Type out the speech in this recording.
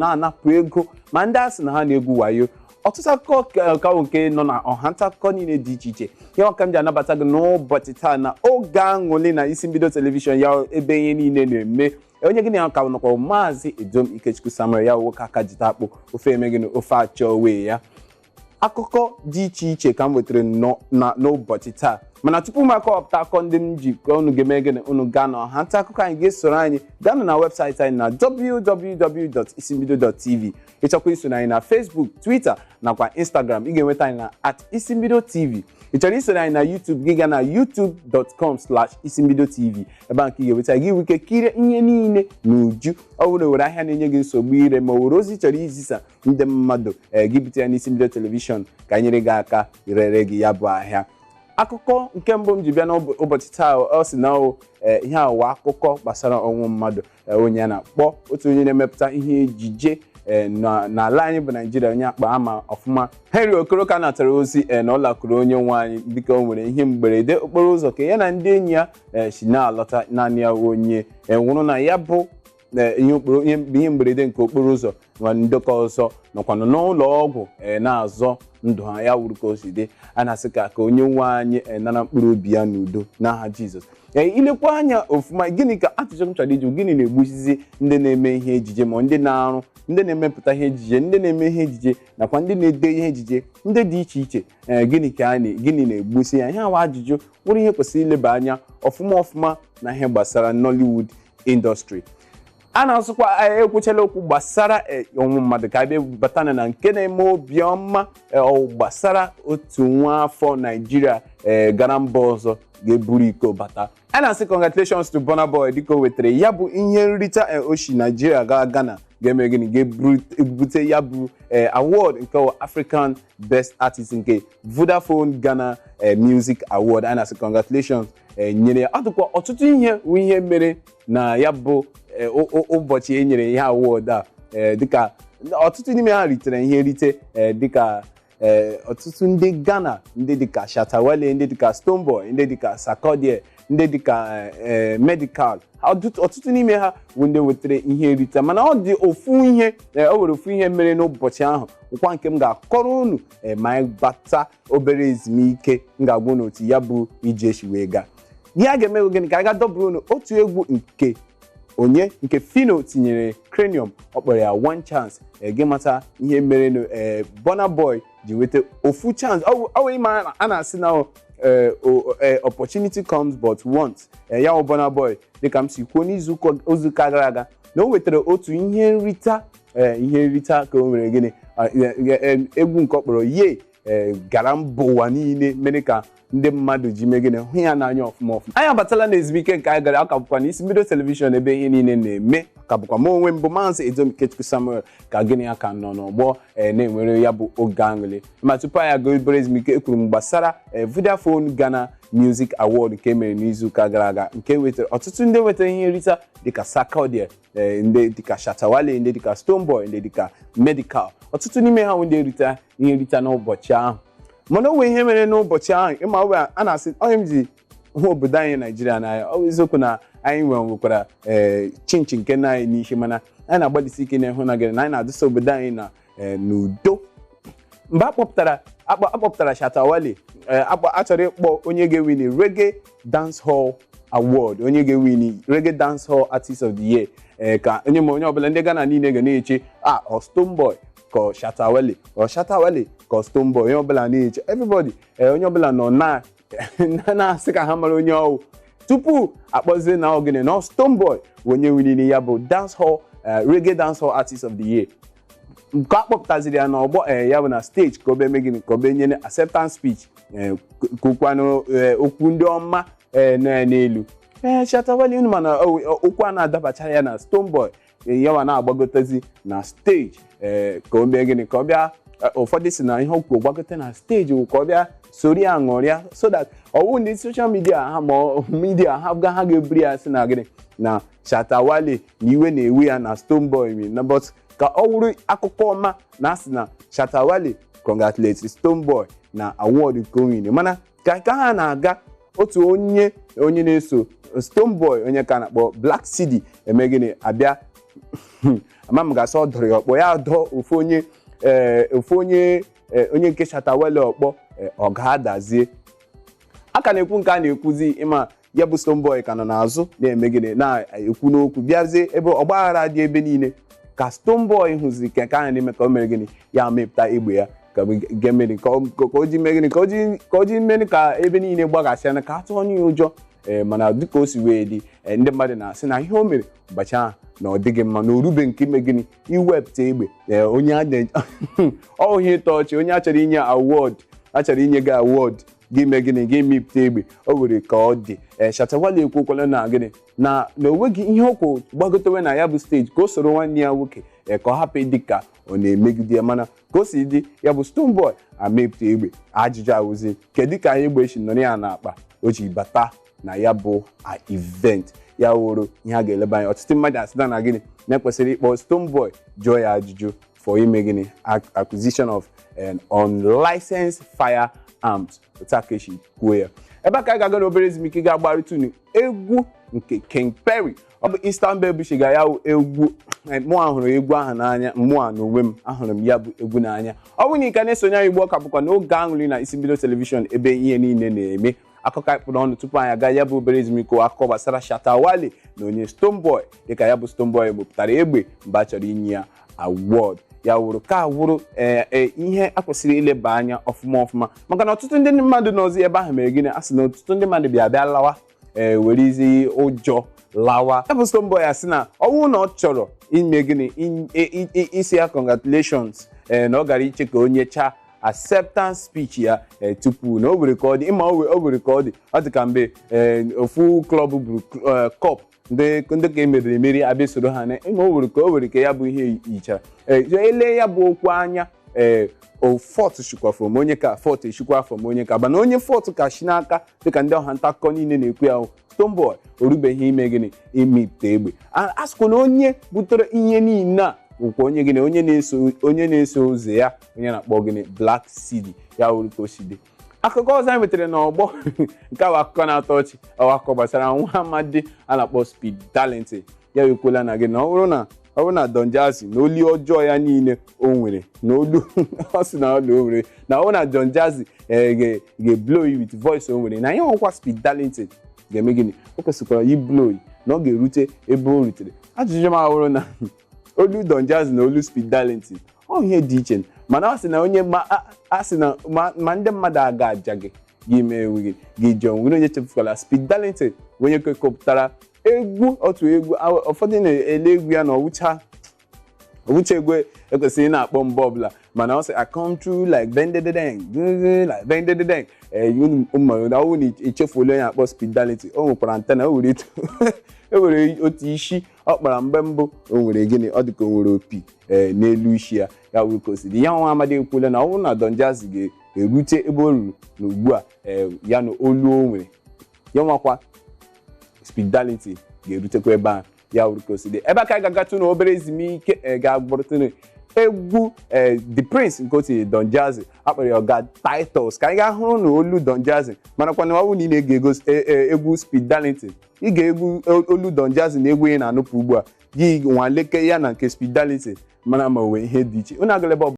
na-anapụ ego, ma ndị a sị na ha na-egwu wayo. Ọtụtụ akụkọ ka nke nọ na ọha nta akụkọ niile dị iche iche. Ihe ọka m ji anabata gị n'ụbọchị taa na oge aṅụli na isi mbido telivishọn ya, ebe ihe niile na-eme. Onye gịnị ka nọkwa? Maazị Edom Ikechukwu Samuel, ya nwoke aka jite akpụ ofe eme gịnị, ofe achọ wee ya. Akụkọ dị iche iche ka m wetara n'ụbọchị taa, mana tupu m akọwapụta akụkọ ndị m ji ka unu ga-eme gịnị, unu gaa na ọha nta akụkọ anyị, ga-esoro anyị gaanụ na webụsaịtị anyị na www.isimbido.tv. Ịchọkwa isoro anyị na Facebook, Twitter nakwa Instagram, ị ga-enweta anyị na @isimbidotv. Ị chọrọ isoro anyị na YouTube, gị gaa na youtube.com/isimbidotv. Ebe ahụ ka ị ga-enweta gị wike kirie ihe niile n'uju. Ọ bụrụ na were ahịa na-enye gị nsogbu ire, ma were ozi chọrọ izisa ndị mmadụ, ee, gị bute ya n'isi mbido telivishọn ka anyị nyere gị aka rere gị ya bụ ahịa. Akụkọ nke mbụ m ji bịa n'ụbọchị taa, ọ sị na ihe awa akụkọ gbasara ọnwụ mmadụ, onye a na-akpọ otu onye na-emepụta ihe ejije n'ala anyị bụ Naijiria, onye akpa ama ọfụma, Henry Okoro, ka natara ozi na ọ lakwuru onye nwe anyị dịka o nwere ihe mberede okporo ụzọ ka ya na ndị enyi ya si na-alọta. Naanị ya onye nwụrụ na ya bụ ihe mberede nke okporo ụzọ, ma ndekọ ọzọ nọkwanụ n'ụlọ ọgwụ na-azọ ndụ ha. Ya wuru ka o si dị, a na-asị ka onye nwe anyị nara mkpụrụ obi ya n'udo n'aha Jizọs. Ee, ilekwa anya ofụma, gịnị ka ajụjụ m chọrọ ịjụ? Gịnị na-egbuchizi ndị na-eme ihe ejije, ma ndị na-arụ, ndị na-emepụta ihe ejije, ndị na-eme ihe ejije nakwa ndị na-ede ihe ejije ndị dị iche iche? Ee, gịnị ka a gịnị na-egbusi ya? Ihe awa ajụjụ nwere ihe kwesịrị ileba anya ọfụma ọfụma na ihe gbasara Nollywood industry. A na-asụkwa ekwuchala okwu gbasara ọnwụ mmadụ, ka abịa batana na nke na-eme obiọma gbasara otu nwa afọ Naijiria gara mba ọzọ ga-eburu iko bata. A na-asị congratulations to Burna Boy dịka o wetara ya bụ ihe nrita oshi Naijiria gaa Ghana, ga-eme gịnị, ga-ebute ya bụ award nke African Best Artist nke Vodafone Ghana Music Award. A na-asị congratulations nyere ya. Ọ dịkwa ọtụtụ ihe bụ ihe mere na ya bụ ụbọchị e nyere ihe award a, dịka ọtụtụ n'ime ha ritere ihe nrite, dịka ọtụtụ ndị Ghana, ndị dịka Shatta Wale, ndị dịka Stonebwoy, ndị dịka Sarkodie, ndị dịka Medikal. Ọtụtụ n'ime ha bụ ndị wetara ihe nrite. Mana ọ dị ofu ihe, o nwere ofu ihe mere n'ụbọchị ahụ nkwa nke m ga-akọrọ unu ma anyị bata obere ezumike. M ga-agwa unu otu ya bụ ije si wee gaa. Ihe a ga-eme gịnị? Ka anyị ga dọbụrụ unu otu egwu nke onye nke Phyno tinyere Kranium, ọ kpọrọ ya One Chance. Gị mata ihe mere ee Burna Boy ji nweta ofu chance. Ọ wee ma a na-asị na opportunity comes but once. Ya bụ Burna Boy, dịka m si kwuo n'izu ụka gara aga, na o wetara otu ihe nrita, ihe nrita ka o nwere gịnị, egwu nke ọ kpọrọ Ye gara mba ụwa niile, mere ka ndị mmadụ ji mee gịnị, hụ ya n'anya ọfụma ọfụma. Anyị abatala na ezumike nke anyị gara. Aka bụkwa na isi mbido telivishọn, ebe ihe niile na-eme. Ka bụkwa m onwe mbụ, Maazị Edom Ikechukwu Samuel, ka gịnị ya ka nọ n'ọgbọ na-enwere ya bụ oge aṅụrị. Ma tupu anyị aga obere ezumike, ekwuru m gbasara Vodafone Ghana Music Award nke mere n'izuụka gara aga, nke wetara ọtụtụ ndị wetara ihe nrita, dịka Sarkodie, ndị dịka Shatta Wale, ndị dịka Stonebwoy, ndị dịka Medikal. Ọtụtụ n'ime ha ndị nrita ihe nrita n'ụbọchị ahụ. Mana o nwere ihe mere n'ụbọchị ahụ. Ịma owe a na-asị onye m ji hụ obodo anyị Naijiria n'anya. Ọ bụ eziokwu na anyị nwekwara ee chinchi nke nna anyị n'isi, mana anyị na-agbalịsi ike na-ịhụ na gịnị, na anyị na-adụsa obodo anyị na n'udo. Mgbe akpọpụtara Shatta Wale, achọrọ ịkpọ onye ga-ewin Reggae Dancehall Award, onye ga-ewin Reggae Dancehall Artist of the Year, ka onye ma onye ọbụla ndị Ghana niile ga na-eche a, ọ Stonebwoy ka ọ Shatta Wale, ọ Shatta Wale ka ọ Stonebwoy. Onye ọbụla na-eche, everybody, onye ọbụla nọ na na-asị ka ha mara onye ọwụ, tupu akpọzie na ogene na Stonebwoy bụ onye winiri ya bụ dancehall, Reggae Dancehall Artist of the Year. Nke a kpọpụtaziri ya n'ọgbọ, ya bụ na stage, ka ọ bịa mee gịnị, ka ọ bịa nyere acceptance speech, kwukwanụ okwu ndị ọma n'elu Shatta Wale. Unu mana okwu a na-adabachara ya na Stonebwoy, ya wa na-agbagotezi na stage, ka o mee gịnị, ka ọ bịa. Ụfọdụ si na ihe okwu gbagote na stage bụ ka ọ bịa soro ya ṅụrịa, so that ọwụ ndị social media ha ma media ha ga ha ga-eburu ya sị na gịnị, na Shatta Wale na iwe na-ewe ya na Stonebwoy na. But ka ọ wụrụ akụkọ ọma na asị na Shatta Wale congratulate Stonebwoy na award nke o nwere. Mana ka ha na-aga, otu onye na-eso Stonebwoy, onye ka na-akpọ Black Cedi, eme gịnị, abịa Ama m ga-asị ọ dọrọ ya ọkpọ, ya dọọ ofu onye, ofu onye, onye nke Shatta Wale ọkpọ, ọ ga-adazie. A ka na-ekwu nke a na-ekwuzi, ịma ya bụ Stonebwoy ka nọ n'azụ na-eme gịnị, na-ekwu n'okwu, bịazie ebe ọgbaghara dị ebe niile ka Stonebwoy hụziri ka nke ahụ na-eme, ka o mere gịnị, ya mepụta egbe ya ka o ji mee gịnị, ka o ji mere ka ebe niile gbaghasịa na ka a tụọ onye ya ụjọ. Mana dịka o si wee dị, ndị mmadụ na-asị na ihe o mere ụbọchị ahụ na ọ dịghị mma, na orube nke ime gịnị, iwepụta egbe. Onye ọhịa ịtọ ọchị, onye achọrọ inye award, achọrọ inye gị award, gị mee gịnị, gị mipụta egbe. O nwere ka ọ dị. Shatta Wale ekwukwala na gịnị, na onweghị ihe okwu gbagotewe na ya bụ stage ka o soro nwanne ya nwoke, ka ọ hapụ ịdị ka ọ na-emegide ya. Mana ka o si dị, ya bụ Stonebwoy amepụta egbe. Ajụjụ awụzi, kedu ka egbe si nọrọ ya n'akpa o ji bata na ya bụ event? Ya wụrụ ihe a ga-eleba anya. Ọtụtụ mmadụ asịta na gịnị, na-ekwesịrị ịkpọ Stonebwoy jụọ ya ajụjụ for ime gịnị, acquisition of an unlicensed firearms. Otu aka esi kwuo ya. Ebe a ka anyị ga-aga n'obere ezumike, ga-agbarịta unu egwu nke King Perry. Ọ bụ Istanbul bụ shiga ya egwu. Mụ ahụrụ egwu ahụ n'anya, mụa na onwe m ahụrụ m ya bụ egwu n'anya. Ọ bụrụ na ị ka na-esonye anyị ugbu a, ka bụkwa n'oge aṅụrị na Isi Mbido Telivishọn, ebe ihe niile na-eme. Akụkọ anyị kpụrụ ọnụ tupu anyị aga ya bụ obere ezumike, akụkọ gbasara Shatta Wale na onye Stonebwoy, dịka ya bụ Stonebwoy mepụtara egbe mgbe a chọrọ inye ya award. Ya wụrụ ka wụrụ ihe a kwesịrị ileba anya ọfụma ọfụma, maka na ọtụtụ ndị mmadụ nọzi ebe ahụ mere gịnị, a sị na ọtụtụ ndị mmadụ bịa bịa lawa, were izi ụjọ lawa. Ya bụ Stonebwoy asị na ọ bụrụ na ọ chọrọ ime gịnị, isi ya congratulations, na ọ gara iche ka onye chaa acceptance speech ya tupu na o were ka ọ dị. Ịma o were ka ọ dị, ọ dị ka mgbe ofu club buru cup, ndị ka emeriri emeri abịa soro ha na ịma o were ka o were ka ya bụ ihe yichara ele ya bụ okwu anya. Fọt shikwa from onye ka fọt eshikwa from onye ka mana onye fọt ka shi n'aka, dịka ndị ọha nta akụkọ niile na-ekwu ya, Stonebwoy orubeghị ime gịnị, imipụta egbe. A sịkwa na onye butere ihe niile a bụkwa onye gịnị, onye na-eso ụzọ ya, onye na-akpọ gịnị, Black City. Ya wuru ka o si dị. Akụkọ ọzọ anyị nwetara n'ọgbọ nke a bụ akụkọ na-atọ ọchị, ọ akụkọ gbasara nwa amadi a na-akpọ Speed Darlington. Ya ekwela na gị na ọ bụrụ na Don Jazzy na olu ọjọọ ya niile o nwere na olu ọ sị na olu o nwere, na ọ bụrụ na Don Jazzy ga-eblow you with voice o nwere, na ya nwekwa Speed Darlington ga-eme gịnị, o kwesịkwara iblow na ọ ga-erute ebe o rutere. Ajụjụ m ahụrụ na olu Don Jazzy na olu Speed Darlington ọ ihe dị iche, mana ọ sị na onye a sị na ma ndị mmadụ aga aja gị gị mee ewu gị gị jụọ nwere onye chefukwala Speed Darlington, onye kekọpụtara egwu otu egwu ụfọdụ na-ele egwu ya na ọwụcha egwu ekwesịrị ị na-akpọ mgbe ọbụla, mana ọ sị I come through like bendededeng like bendededeng. Ọwụ na echefuola onye akpọ Speed Darlington, o nwekwara antena, o were otu isi ọ kpara mgbe mbụ, o nwere gịnị, ọ dị ka o nwere opi n'elu isi ya. Ya wuru ka o si dị. Ya nwa amadi ekwuola na ọ bụrụ na Don Jazzy ga-erute ebe o ruru na ugbu a, ya na olu o nwere, ya nwakwa Speed Darlington ga-erutekwa ebe ahụ. Ya wuru ka o si dị. Ebe a ka anyị ga-agatụ na obere ezumike, ga-agbọrọtụ egwu The Prince nke otu Don Jazzy akpọrọ ya Oga Titus, ka anyị ga-ahụrụ na olu Don Jazzy. Marakwa na ọ bụrụ na ị na-ege egwu Speed Darlington, ị ga-egwu olu Don Jazzy na egwu ị na-anụpụ ugbu a, gị nwaleke ya na nke Speed Darlington, mara ma o nwee ihe dị iche. Unu agala ebe ọ.